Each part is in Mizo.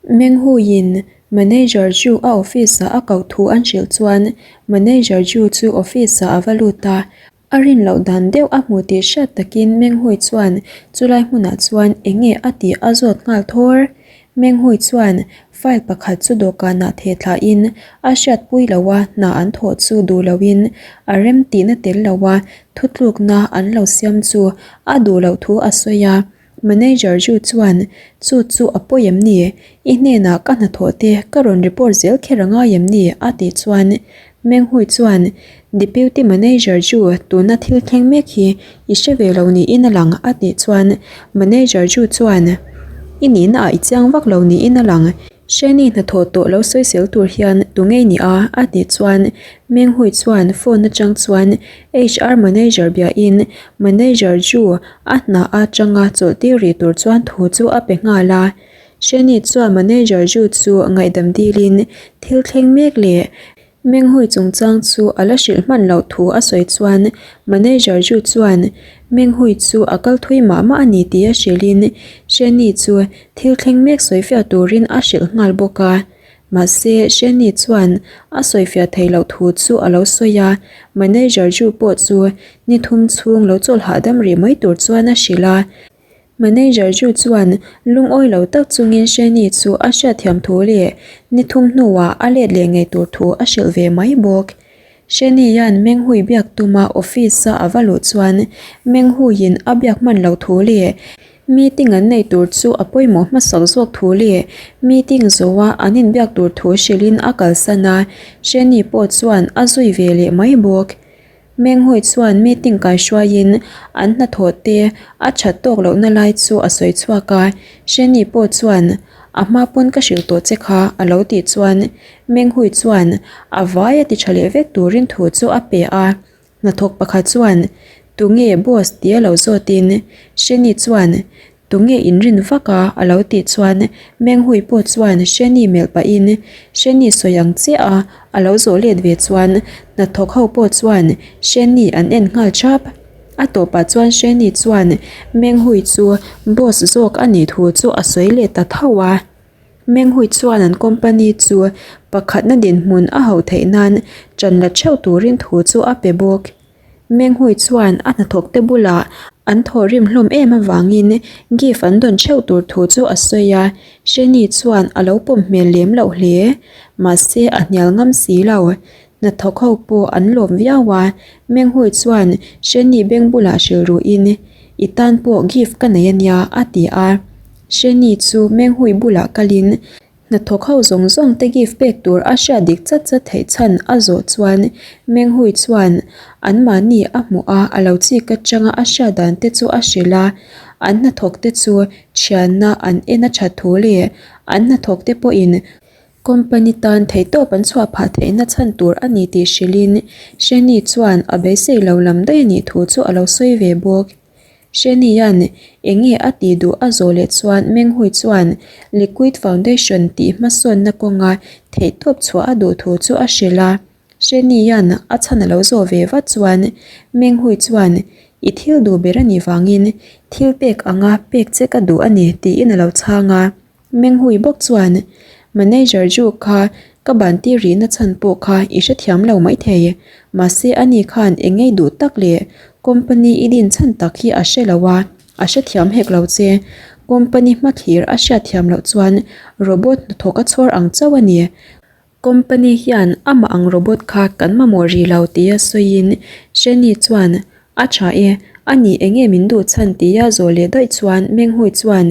Menghuiin Manager Zhu a office ah a koh thu an hrilh chuan Manager Zhu chu office ah a va lut a, a rin loh dan deuh a hmu tih hriat takin Menghui chuan chulai hmunah chuan eng nge a tih a zawt nghal thawr. Menghui chuan file pakhat chu dawhkanah theh thlahin a hriatpui lo a hna an thawh chu duh loin a rem tihna tel lo a thutlukna an lo siam chu a duh loh thu a sawi a. Manager Zhu chuan, Chu chu a pawi em ni? I hnenah ka hnathawh te ka rawn report zel kher a ngai em ni? a tih chuan Meng Hui chuan, Deputy Manager Zhu, tuna thil thleng mek hi i hre ve lo niin a lang a tih chuan Manager Zhu chuan, I nihna ah i chiang vak lo niin a lang. Hreni hnathawh tawh lo sawisel tur hian tu ngei ni a? a tih chuan Meng Hui chuan phone atang chuan HR manager biain manager Zhu a hna atanga chawlh tir rih tur chuan thu chu a pe nghal a. Hreni chuan manager Zhu chu ngaihdam dilin thil thleng mek leh Meng Hui chungchang chu a la hrilh hman loh thu a sawi chuan manager Zhu chuan Meng Hui chu a kal thui mah mah a ni tih a hrilhin Hreni chu thil thleng mek sawifiah turin a hrilh nghal bawk a. Mahse Hreni chuan a sawifiah theih loh thu chu a lo sawi a, manager Zhu pawh chu ni thum chhung lo chawlh hahdam rih mai tur chuan a hrilh a. Manager Zhu chuan lungawi lo tak chungin Shani chu a hriatthiam thu leh ni thum hnuah a let leh ngei tur thu a hrilh ve mai bawk. Shani hian Menghui biak tuma office-a a va luh chuan Menghuiin a biak hman loh thu leh meeting an nei tur chu a pawimawh hmasak zawk thu leh meeting zawha an inbiak tur thu hrilhin a kalsan a, Shani pawh chuan a zui ve leh mai bawk. Menghawi chuan meeting kaihruaiin an hnathawh te a that tawk lohna lai chu a sawi chhuak a, Sheni pawh chuan a hma pawn ka hrilh tawh che kha a lo tih chuan Menghui chuan a vai a ti tha leh vek turin thu chu a pe a, hnathawk pakhat chuan tunge boss tia lo zawtin Sheni chuan Tunge inrin vak a? a lo tih chuan Menghui pawh chuan Sheni melh pahin Sheni sawi ang chiah a, a lo zawh let ve chuan hnathawk ho pawh chuan Sheni an en nghal thap. A tawpah chuan Sheni chuan Menghui chu boss zawk a nih thu chu a sawi leh ta tho a. Menghui chuan an company chu pakhatna dinhmun a hauh theih nan ṭan la theuh turin thu chu a pe bawk. Menghui chuan a hnathawkte bulah an thawhrim hlawm em avangin gift an dawn theuh tur thu chu a sawi a, Sheni chuan a lo pawm hmel lem loh hle. Mahse a hnial ngam si lo. Hnathawk ho pawh an lawm viau a, Menghui chuan Sheni beng bulah hrilh ruhin, I tan pawh gift ka nei ania a ti a. Sheni chu Menghui bulah kalin Hnathawk ho zawng zawng te gift pek tur a hriat dik chat chat theih chhan a zawh chuan Menghui chuan anmahni a hmuh a, a lo chik atanga a hriat dan te chu a hrilh a, an hnathawk te chu thianna an en a that thu leh an hnathawk te pawhin company tan theihtawp an chhuah phah theihna chhan tur a ni tih hrilhin Sheni chuan a beisei lo lam daih a nih thu chu a lo sawi ve bawk. Shenian eng nge a tih duh a zawh leh chuan Menghui chuan Liquid Foundation tih hmasawnna kawnga theihtawp chhuah a duh thu chu a hrilh a. Shenian a chhan a lo zawh ve vat chuan Menghui chuan I thil duh ber a nih vangin thil pek anga pek che ka duh a ni tiin a lo chhang a. Menghui bawk chuan, Manager Ju kha ka ban tir rihna chhan pawh kha i hrethiam lo maithei. Mahse ani khan eng ngei duh tak leh company i din chhan tak hi a hre lo a, a hrethiam hek lo che. Company hmathlir a hriatthiam loh chuan robot hnathawk a chhawr ang chauh a ni. Company hian amah ang robot kha kan mamawh rih lo tia sawiin Sheni chuan, A tha e, ani eng nge min duh chhan tia zawh leh daih chuan Menghui chuan,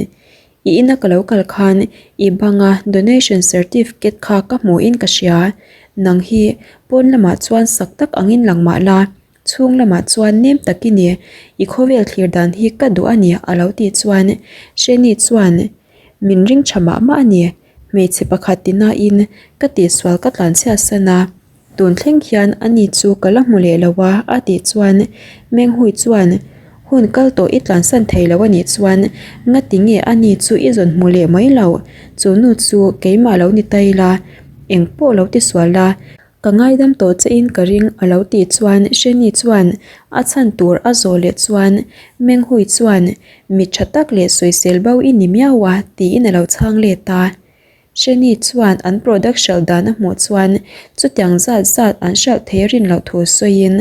I ina ka lo kal khan i banga donation certificate kha ka hmuhin ka hria. Nang hi pawn lamah chuan sak tak angin lang mah la, chhung lamah chuan nem tak i ni. I khawvel thlir dan hi ka duh a ni a lo tih chuan Sheni chuan, Min ring tha mah mah a ni. Hmeichhe pakhat ti nain ka tihsual ka tlanchhiat san a, tun thleng hian ani chu ka la hmu leh lo a a tih chuan Menghui chuan hun kal tawh i tlansan thei lo a nih chuan ngati nge ani chu i zawn hmu leh mai lo, chu nu chu keimah lo ni ta ila engpawh lo tisual la, Ka ngaidam tawh che in ka ring a lo tih chuan Sheni chuan a chhan tur a zawh leh chuan Menghui chuan mi tha tak leh sawisel bo i ni miau a tiin a lo chhang let a. Sheni chuan an product hralh dan a hmuh chuan chutiang zat zat an hralh thei rin loh thu sawiin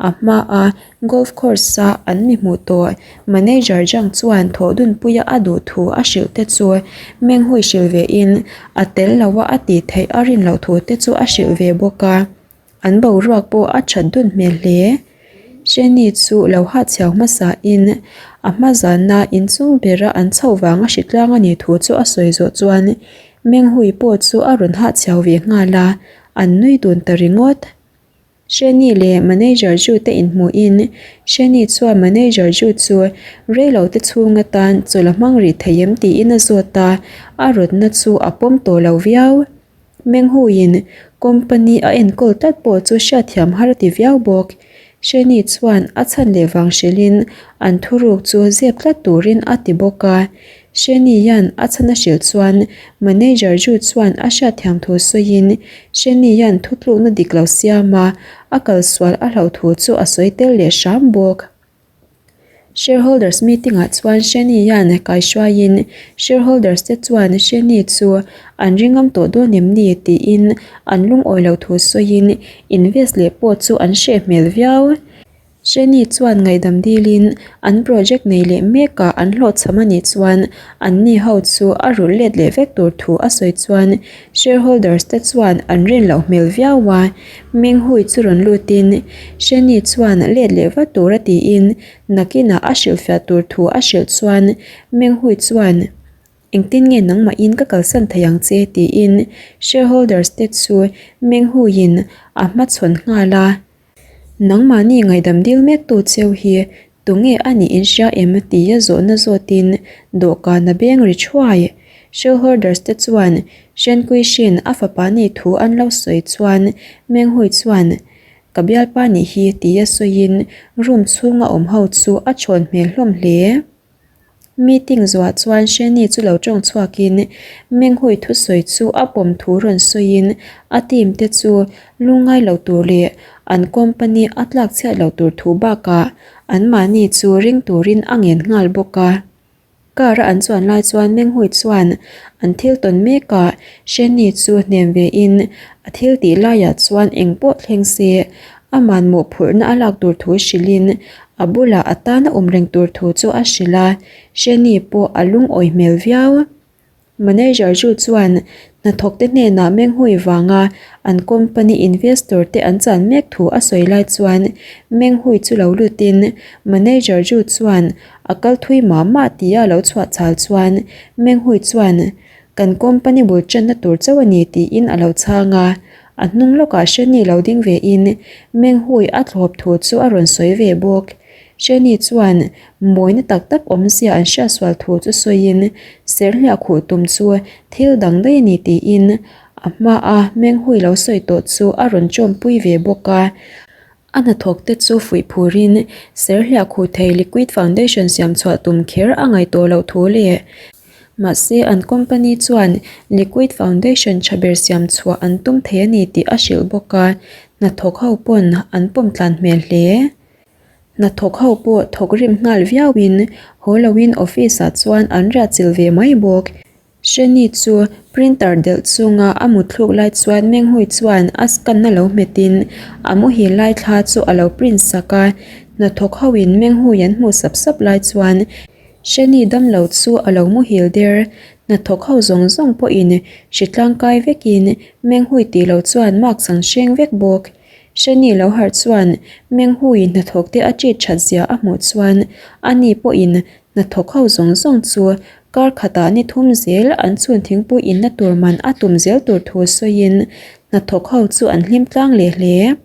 a hmaa golf course a an mi hmuh tawh manager Zhang chuan thawh dunpuia a duh thu a hrilh te chu Menghui hrilh ve in a tel lo a a tih theih a rin loh thu te chu a hrilh ve bawk a. An boruak pawh a that dun hmel hle. Sheni chu lo hahchhiau hmasa in a hma zana inchung bera an chhoh vanga hritlang a nih thu chu a sawi zawh chuan Menghui pawh chu a rawn hahchhiau ve nghal a, an nui dun ta ringawt. Sheni leh Manager Ju te inhmuhin Sheni chuan Manager Ju chu reilo te chhung atan chawlh a hmang rih thei em tiin a zawt a, a rawtna chu a pawm tawh lo viau. Menghuiin company a enkawl tlat pawh chu hriatthiam har a ti viau bawk. Sheni chuan a chhan leh vang hrilhin an thuruk chu zep tlat turin a ti bawk a. Sheni hian a chhan a hrilh chuan manager Ju chuan a hriatthiam thu sawiin Sheni hian thutlukna dik lo siam a, a kalsual a hlauh thu chu a sawi tel leh hram bawk. Shareholders meeting ah chuan Shani hian kaihruaiin shareholders te chuan Shani chu an ringam tawh dawn em ni tiin an lungawi lo thu sawiin invest leh pawh chu an hreh hmel viau. Shani chuan ngaihdam dilin an project nei leh mekah an hlawhchham a nih chuan anni ho chu a rulh let leh vek tur thu a sawi chuan Shareholders te chuan an rin loh hmel viau a, Menghui chu rawn lutin Shani chuan let leh vat tur a tiin nakinah a hrilhfiah tur thu a hrilh chuan Menghui chuan Engtin nge nangmahin ka kalsan thei ang che tiin shareholders te chu Menghuiin a hmachhawn nghal a. Nangmahni ngaihdam dil mek tu cheu hi tunge a nih in hria em tia zawhna zawtin dawhkan a beng ri thuai. Shareholders te chuan Shen Kuishin a fapa nih thu an lo sawi chuan Menghui chuan Ka bialpa nih hi tia sawiin room chhunga awm ho chu a chhawn hmel hlawm hle. Meeting zuah chuan Shani chu lo tawng chhuakin Menghui thusawi chu a pawm thu rawn sawiin a team te chu lungngai lo tur leh an company a tlak chhiat lo tur thu bakah anmahni chu ring turin a ngen nghal bawk a. Car a an chuan lai chuan Menghui chuan an thil tawn mekah Shani chu hnem vein a thil tih laiah chuan engpawh thleng se aman mawhphurhna a lak tur thu hrilhin A bulah a tan a awm reng tur thu chu a hrilh a, Shani pawh a lungawi hmel viau. Manager chu chuan hnathawkte hnenah Menghui vanga an company investor te an chan mek thu a sawi lai chuan Menghui chu lo lutin manager chu chuan a kal thui mah mah tia a lo chhuah chhal chuan Menghui chuan kan company bul tanna tur chauh a ni tiin a lo chhang a. A hnung lawkah Shani lo ding ve in Menghui a thlawp thu chu a rawn sawi ve bawk. Shani chuan mawina tak tak awmzia an hriatsual thu chu sawiin serhliah khuh tum chu thil dang daih a ni tiin a hmaa Menghui lo sawi tawh chu a rawn chawmpui ve bawk a. A hnathawk te chu fuih phurin serhliah khuh thei liquid foundation siam chhuah tum kher a ngaih tawh loh thu leh mahse an company chuan liquid foundation tha ber siam chhuah an tum thei a ni tih a hrilh bawk a, hnathawk ho pawn an pawm tlan hmel hle. Hnathawk ho pawh thawk rim nghal viauin haw loin office ah chuan an riah chilh ve mai bawk. Shani chu printer delh chunga a mutthluk lai chuan Menghui chuan a scan na lo hmetin a muhil lai thla chu a lo print sak a, hnathawk ho in Menghui an hmuh sap sap lai chuan Shani damlo chu a lo muhil der. Hnathawk ho zawng zawng pawhin hri tlangkai vekin Menghui tih loh chuan mask an hreng vek bawk. Shani lo harh chuan Menghui hnathawk te a treat that zia a hmuh chuan ani pawhin Hnathawk ho zawng zawng chu kar khatah ni thum zel an chhun thingpui inna tur man a tum zel tur thu sawiin hnathawk ho chu an hlim tlang leh hle.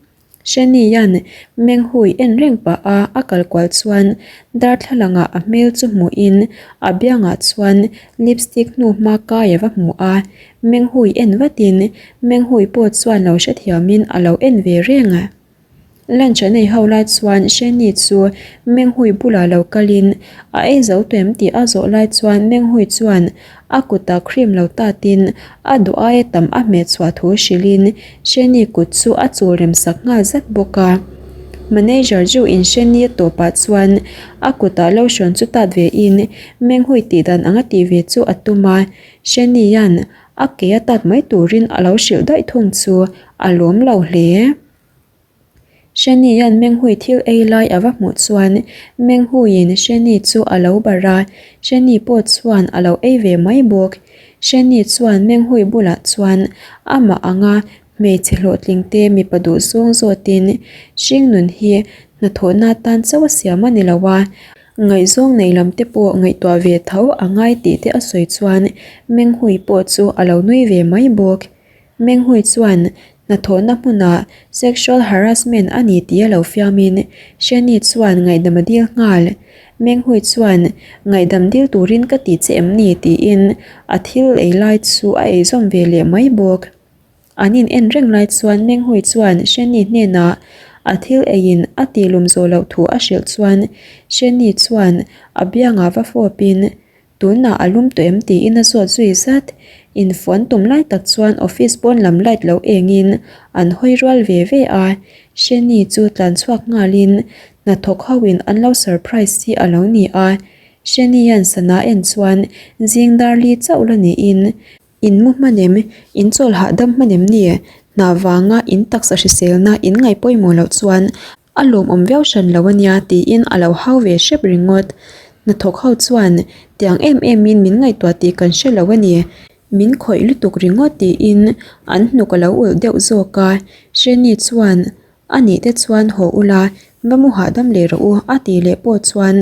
Shani-a'n Menghui en reng pah a a kal kual chuan darthlalangah a hmel chu hmuhin a biangah chuan lipstick hnu hma kai a va hmu a, Menghui en vatin Menghui pawh chuan lo hrethiamin a lo en ve reng. Lunch an ei ho lai chuan Shani chu Menghui bulah lo kalin a ei zo tawh em tih a zawh lai chuan Menghui chuan a kutah cream lo tatin a duh aia tam a hmeh chhuah thu hrilhin Shani kut chu a chul rem sak nghal zat bawk a. Manager chu in Shani a tawpah chuan a kutah lotion chu tat vein Menghui tih dan anga tih ve chu a tum a, Shani-a'n. a ke a tat mai turin a lo hrilh daih thung chu a lawm lo hle. Shani-a'n Menghui thil ei lai a va hmuh chuan Menghuiin Shani chu a lo barh a, Shani pawh chuan a lo ei ve mai bawk. Shani chuan Menghui bulah chuan amah anga hmeichhe hlawhtling te mipa duh zawng zawtin hringnun hi hnathawhna tan chauh a siam a ni lo a, ngaihzawng nei lam te pawh ngaihtuah ve tho a ngai tih te a sawi chuan Menghui pawh chu a lo nui ve mai bawk. Menghui chuan hnathawhna hmunah sexual harassment a ni tih a lo fiamin Shani chuan ngaihdam a dil nghal. Menghui chuan ngaihdam dil turin ka ti che em ni tiin a thil ei lai chu a eizawm ve leh mai bawk. An in en reng lai chuan Menghui chuan Shani hnenah a thil eiin a tihlum zawh loh thu a hrilh chuan Shani chuan a biangah va fawpin Tunah a lum tawh em tiin a zawt zui zat. Infuan tum lai tak chuan office pawn lam light lo engin an hawi rual ve ve a. Sheni chu tlan chhuak nghalin hnathawk hoin an lo surprise hi a lo ni a. Sheni-a'n sana en chuan zing dar li chauh la niin In mu hman em? In chawl hahdam hman em ni? Hna vanga in taksa hriselna in ngaih pawimawh loh chuan a lawmawm viau hran lo a nia tiin a lo hau ve hrep ringawt. Hnathawk ho chuan tiang em emin min ngaihtuah tih kan hre lo a ni. Min khawih lutuk ringawt tiin an hnuk a lo ulh deuh zawk a. Hreni chuan A nih te chuan haw ula, va mu hahdam leh rawh u a tih leh pawh chuan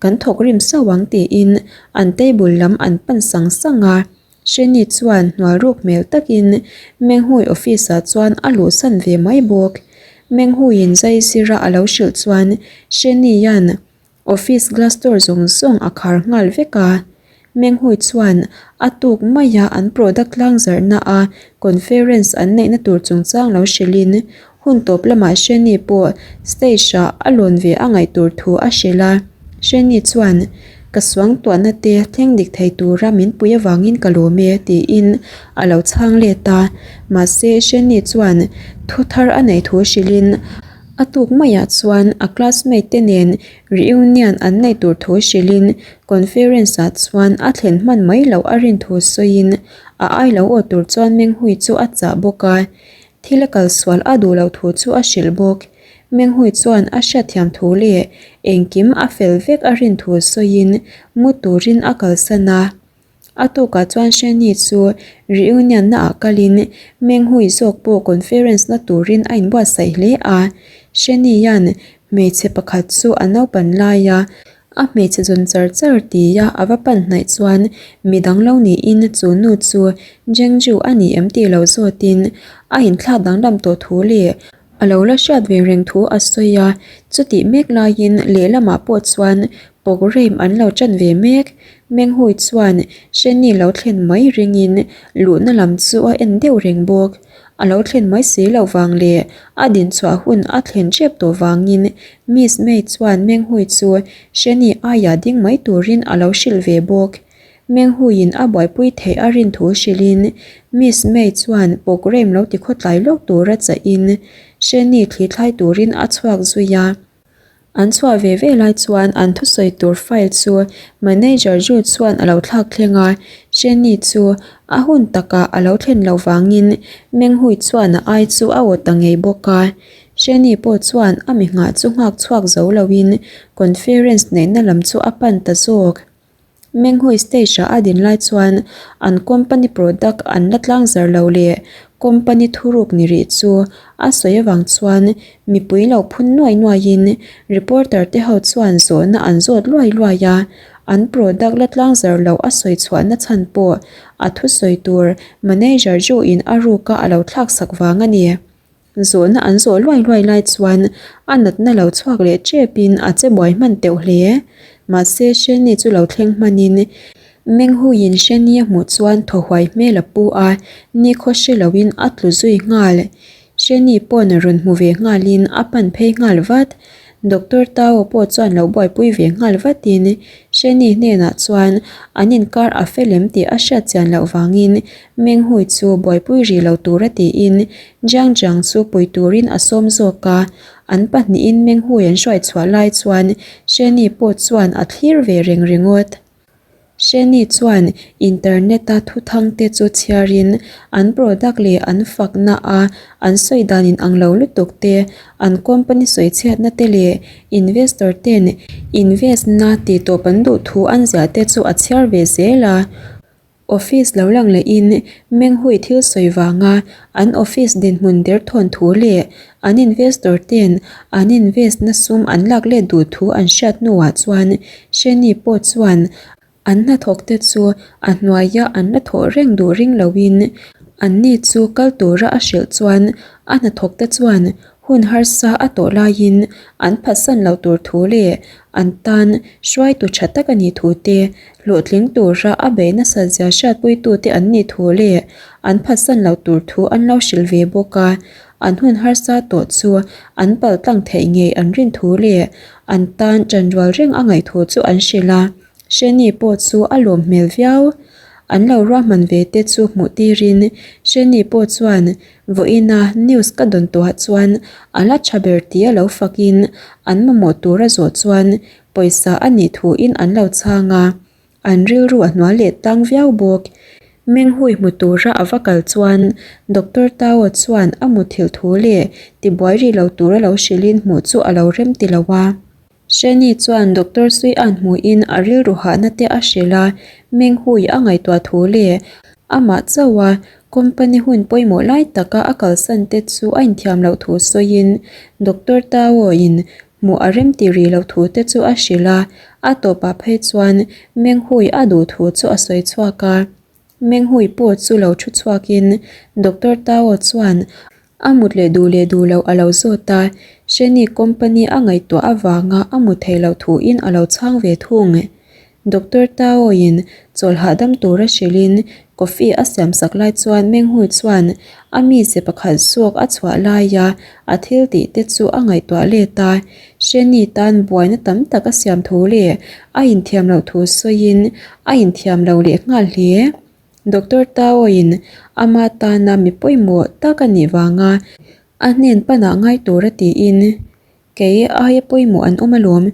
kan thawk rim sauh ang tiin an table lam an pan sang sang a. Hreni chuan hnual ruk hmel takin Menghui office ah chuan a luhsan ve mai bawk. Menghuiin zai zira a lo hrilh chuan Hrenian Office glass door zawng zawng a khar nghal vek a, Menghui chuan a tuk maia an product tlang zarhna a conference an neihna tur chungchang lo hrilhin hun tawp lamah Sheni pawh stage ah a lawn ve a ngaih tur thu a hrilh a. Sheni chuan, Ka suangtuahna te thleng dik thei tura min pui avangin ka lawm e, tiin a lo chhang let a. Mahse, Sheni chuan thu thar a neih thu hrilhin, A tuk maiah chuan a classmate te nen reunion an neih tur thu hrilhin conference ah chuan a thlen hman mai loh a rin thu sawiin a ai lo aw tur chuan Menghui chu a chah bawk a, thil a kal sual a duh loh thu chu a hrilh bawk. Menghui chuan a hriatthiam thu leh engkim a fel vek a rin thu sawiin mu turin a kalsan a. A tukah chuan Shani chu reunion na ah kalin Menghui zawk pawh conference na turin a inbuatsaih hle a. Shani hian hmeichhe pakhat chu a naupan laia a hmeichhe zawn char char tia a va pan hnaih chuan midang lo niin chu nu chu Jengju a ni em tih lo zawtin a inthlak danglam tawh thu leh A lo la hriat ve reng thu a sawi a, chutih mek laiin lehlamah pawh chuan programme an lo ṭan ve mek. Menghui chuan Shani lo thlen mai ringin luhna lam chu a en deuh reng bawk. A lo thlen mai si loh vang leh a dinchhuah hun a thlen ṭep tawh vangin Miss May chuan Menghui chu Shani aiah ding mai turin a lo hrilh ve bawk. Menghuiin a buaipui theih a rin thu hrilhin Miss May chuan programme lo ti khawtlai lawk tura chahin Shani thli thlai turin a chhuak zui a. An chhuah ve ve lai chuan an thusawi tur file chu Manager Jude chuan a lo thlak thleng a, Shani chu a hun takah a lo thlen loh vangin Menghui chuan a ai chu a aw ta ngei bawk a. Shani pawh chuan a mi nghah chu nghak chhuak zo loin conference neihna lam chu a pan ta zawk. Menghui stage ah a din lai chuan an company product an la tlang zar lo leh company thuruk ni rih chu a sawi avang chuan mipui lo phun nuai nuai in reporter te ho chuan zawhna an zawt luai luai a, an product la tlang zar loh a sawi chhuah na chhan pawh a thusawi tur manager Ju in a ruk a a lo thlak sak vang a ni. Zawhna an zawh luai luai lai chuan a natna lo chhuak leh tepin a che buai hman teuh hle. Mahse Shani chu lo thleng hmanin Menghuiin Shani a hmuh chuan thaw huai hmel a pu a, nikhaw hre loin a tlu zui nghal. Shani pawn rawn hmu ve nghalin a pan phei nghal vat. Doctor Tao pawh chuan lo buaipui ve nghal vatin Shani hnenah chuan an inkar a fel em tih a hriat chian loh vangin Menghui chu buaipui rih lo tura tiin Jiang Jiang chu pui turin a sawm zawk a, an pahnihin Menghui an hruai chhuah lai chuan Shani pawh chuan a thlir ve reng ringawt. Sheni chuan internet-a thuthangte chu chhiarin an product leh an fakna a an sawi dan inang lo lutuk te, an company sawichhiatna te leh investor ten invest na tih tawp an duh thu an ziah te chu a chhiar ve zel a. Office lo lang lehin Menghui thil sawi vanga an office dinhmun derthawn thu leh an investor ten an invest na sum an lak let duh thu an hriat hnuah chuan Sheni pawh chuan an hnathawk te chu a hnuaia an la thawh reng duh ring loin anni chu kal tura a hrilh chuan a hnathawk te chuan hun harsa a tawh laiin an phatsan loh tur thu leh an tan hruaitu tha tak a nih thu te, hlawhtling tura a beih nasat zia hriatpuitute an nih thu leh an phatsan loh tur thu an lo hrilh ve bawk a, an hun harsa tawh chu an paltlang theih ngei an rin thu leh an tan ṭanrual reng a ngaih thu chu an hrilh a. Hreni pawh chu a lawm hmel viau. An lo ruahman ve te chu hmuh tirin Hreni pawh chuan vawiina news ka dawn tawhah chuan a la tha ber tia lo fakin an mamawh tur a zawh chuan pawisa a nih thuin an lo chhang a, an rilru a hnual leh tang viau bawk. Menghui hmu tura a va kal chuan Doctor Tao chuan a muthilh thu leh tibuai rih lo tura lo hrilhin hmuh chu a lo rem ti lo a. Shani chuan Doctor Suian hmuhin a rilru hahna te a hrilh a, Menghui a ngaihtuah thu leh amah chauha company hun pawimawh lai taka a kalsan te chu a inthiam loh thu sawiin Doctor Tao in hmuh a rem ti rih loh thu te chu a hrilh a, a tawpah phei chuan Menghui a duh thu chu a sawi chhuak a. Menghui pawh chu lo thu chhuakin Doctor Tao chuan a mut leh duh leh duh loh a lo zawt a, Sheni company a ngaihtuah avanga a mut theih loh thuin a lo chhang ve thung. Doctor Tao in chawl hahdam tura hrilhin coffee a siam sak lai chuan Menghui chuan a mize pakhat zawk a chhuah laia a thil tih te chu a ngaihtuah let a, Sheni tan buaina tam tak a siam thu leh a inthiam loh thu sawiin a inthiam lo leh nghal hle. Doctor Tao in ama tana mi pawimawh tak a nih vanga a hnen panah ngai tura tiin, Kei aia pawimawh an awm alawm.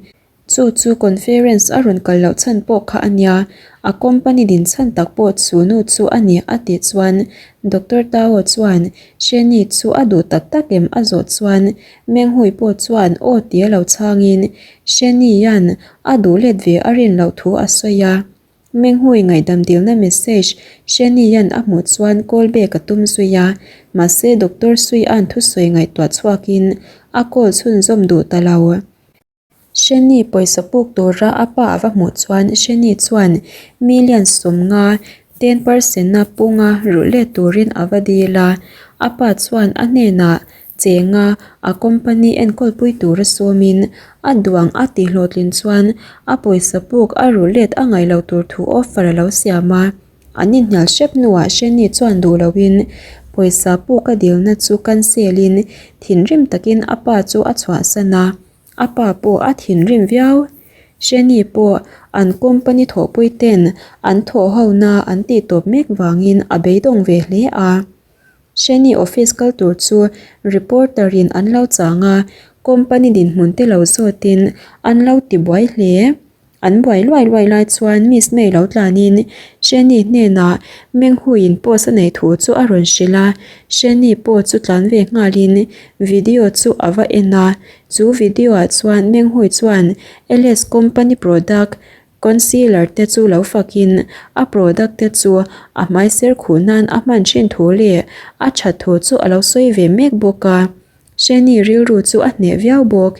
Chu chu conference a rawn kal loh chhan pawh kha a nia, a company din chhan tak pawh chu nu chu a ni a tih chuan Doctor Tao chuan Sheni chu a duh tak tak em a zawh chuan Menghui pawh chuan aw tia lo chhangin Sheni-a'n a duh let ve a rin loh thu a sawi a. Menghui ngaihdam dilna message Sheni-a'n a hmuh chuan call back a tum zui a, mahse Doctor Sui-a'n thusawi ngaihtuah chhuakin a call chhunzawm duh ta lo. Sheni pawisa puk tura a pa a va hmuh chuan Sheni chuan million 50 10% a punga rulh let turin a va dil a, a pa chuan a hnenah chenga a company enkawlpui tura sawmin a duang a tihhlawhtlin chuan a pawisa puk a rulh let a ngaih loh tur thu offer a lo siam a. An inhnial hrep hnuah Sheni chuan duh loin pawisa puk a dilna chu cancel in thinrim takin a pa chu a chhuahsan a. A pa pawh a thinrim viau. Sheni pawh an company thawhpui ten an thawh hona an tih tawp mek vangin a beidawng ve hle a. Sheni office kal tur chu reporter in an lo chang a, company dinhmun te lo zawtin an lo ti buai hle. An buai luai luai lai chuan Miss May lo tlanin Sheni hnenah Menghuiin post a neih thu chu a rawn hrilh a, Sheni pawh chu tlan ve nghalin video chu a va en a, chu video ah chuan Menghui chuan LS company product concealer te chu lo fakin a product te chu a hmai ser khuh nan a hman thin thu leh a that thu chu a lo sawi ve mek bawk a. Shani rilru chu a hneh viau bawk.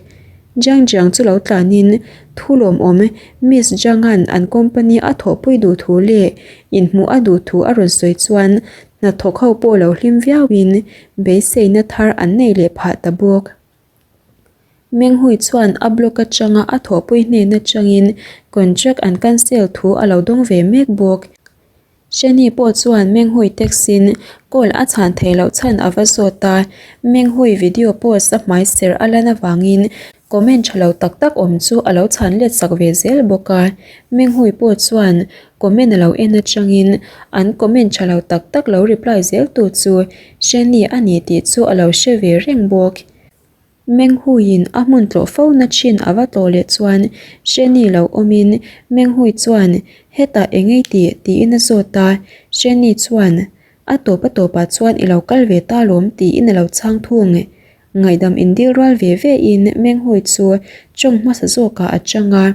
Jiang Jiang chu lo tlanin thu lawmawm Miss Jiang-a'n an company a thawhpui duh thu leh inhmuh a duh thu a rawn sawi chuan hnathawk ho pawh lo hlim viauin beiseina thar an nei leh phah ta bawk. Menghui chuan a blog atanga a thawhpui hnen atangin contract an cancel thu a lo dawng ve mek bawk. Shani pawh chuan Menghui text-in call a chhan theih loh chhan a va zawt a, Menghui video post a hmai ser a lan avangin comment tha lo tak tak awm chu a lo chhan let sak ve zel bawk a. Menghui pawh chuan comment a lo en atangin an comment tha lo tak tak lo reply zel tu chu Shani a ni tih chu a lo hre ve reng bawk. Menghuiin a hmun tlawh fo na thin a va tlawh leh chuan Sheni lo awmin Menghui chuan hetah engei tih tiin a zawt a, Sheni chuan a tawp a tawpah chuan i lo kal ve ta lawm tiin a lo chhang thung. Ngaihdam indil rual ve ve in Menghui chu tawng hmasa zawkah a chang a.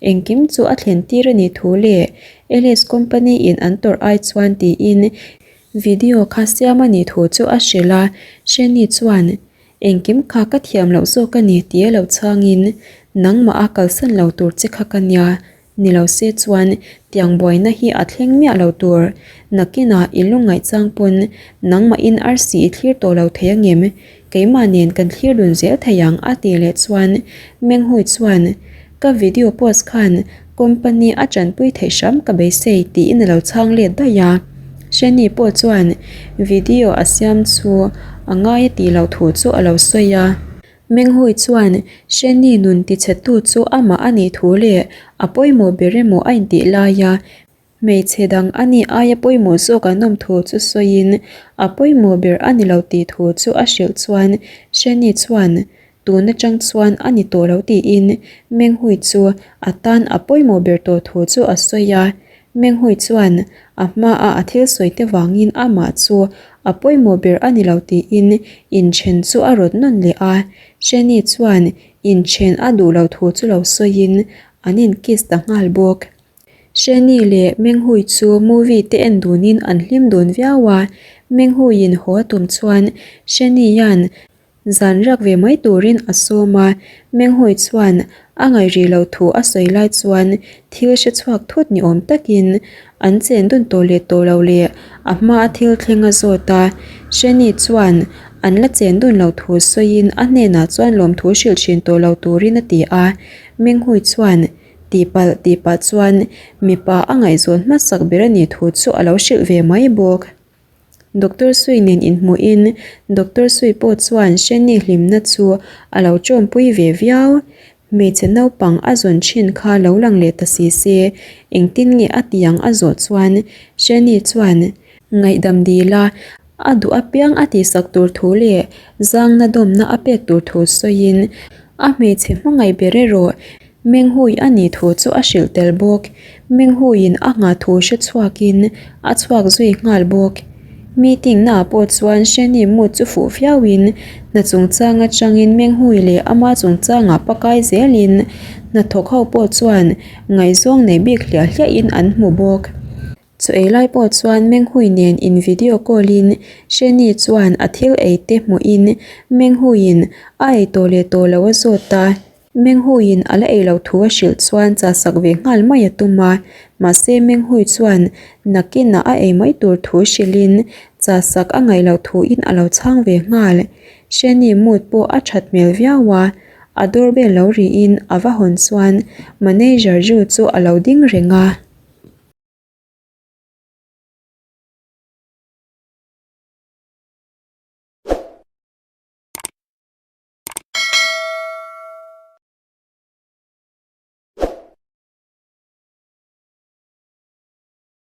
Engkim chu a thlen tir a nih thu leh LS company in an tawrh ai chuan tiin video kha siam a nih thu chu a hrilh a, Sheni chuan Engkim kha ka thiam loh zawk a ni tia lo chhangin nangmah a kalsan lo tur che kha ka nia, ni lo se chuan tiang buaina hi a thleng miah lo tur, nakinah i lungngaih chang pawn nangmahin arsi i thlir tawh lo thei angem? Keimah nen kan thlir dun zel thei ang a tih leh chuan Menghui chuan ka video post khan company a tanpui theih hram ka beisei tiin a lo chhang let daih a. Shani pawh chuan video a siam chu a ngai a tih loh thu chu a lo sawi a. Menghui chuan Shani nun tichhetu chu amah a nih thu leh a pawimawh ber emaw a intih laia Hmeichhe dang a nih aia pawimawh zawk an awm thu chu sawiin a pawimawh ber a ni lo tih thu chu a hrilh chuan Shani chuan tun atang chuan a ni tawh lo tiin Menghui chu a tan a pawimawh ber tawh thu chu a sawi a. Menghui chuan a hmaa a thil sawi te vangin amah chu a pawimawh ber a ni lo tiin inthen chu a rawt nawn leh a. Shani chuan inthen a duh lo thu chu lo sawiin an inkiss ta nghal bawk. Shani leh Menghui chu movie te en dunin an hlim dun viau a, Menghuiin haw a tum chuan Shani hian zan riak ve mai turin a sawm a, Menghui chuan a ngaih rih loh thu a sawi lai chuan thil hre chhuak thut ni awm takin an chen dun tawh leh tawh lo leh a hma a thil thleng a zawt a, Shani chuan an la chen dun loh thu sawiin a hnenah chuan lawmthu hrilh thin tawh lo turin a ti a, Menghui chuan Tihpalh tih pah chuan mipa a ngaihzawn hmasak ber a nih thu chu a lo hrilh ve mai bawk. Doctor Sui nen inhmuhin Doctor Sui pawh chuan Shani hlimna chu a lo tawmpui ve viau. Hmeichhe naupang a zawn thin kha lo lang leh ta si se, engtin nge a ti ang a zawh chuan Shani chuan ngaihdam dil a, A duh apiang a tihsak tur thu leh zangna dawmna a pek tur thu sawiin a hmeichhe hmangaih ber erawh Menghui a nih thu chu a hrilh tel bawk. Menghuiin a nghah thu hre chhuakin a chhuak zui nghal bawk. Meeting naah pawh chuan Shani mood chu fuh viauin hna chungchang atangin Menghui leh ama chungchangah pakai zelin hnathawk ho pawh chuan ngaihzawng nei bik hliah hliahin an hmu bawk. Chaw ei lai pawh chuan Menghui nen in video call in Sheni chuan a thil ei te hmuh in Menghuiin a ei tawh leh tawh lo a zawt a, Menghuiin a la ei loh thu a hrilh chuan chah sak ve nghal mai a tum a, mahse Menghui chuan nakinah a ei mai tur thu hrilh in chah sak a ngaih loh thu in a lo chhang ve nghal. Sheni mood pawh a that hmel viau a, a doorbell lo ri in a va hawn chuan manager Ju chu a lo ding reng a.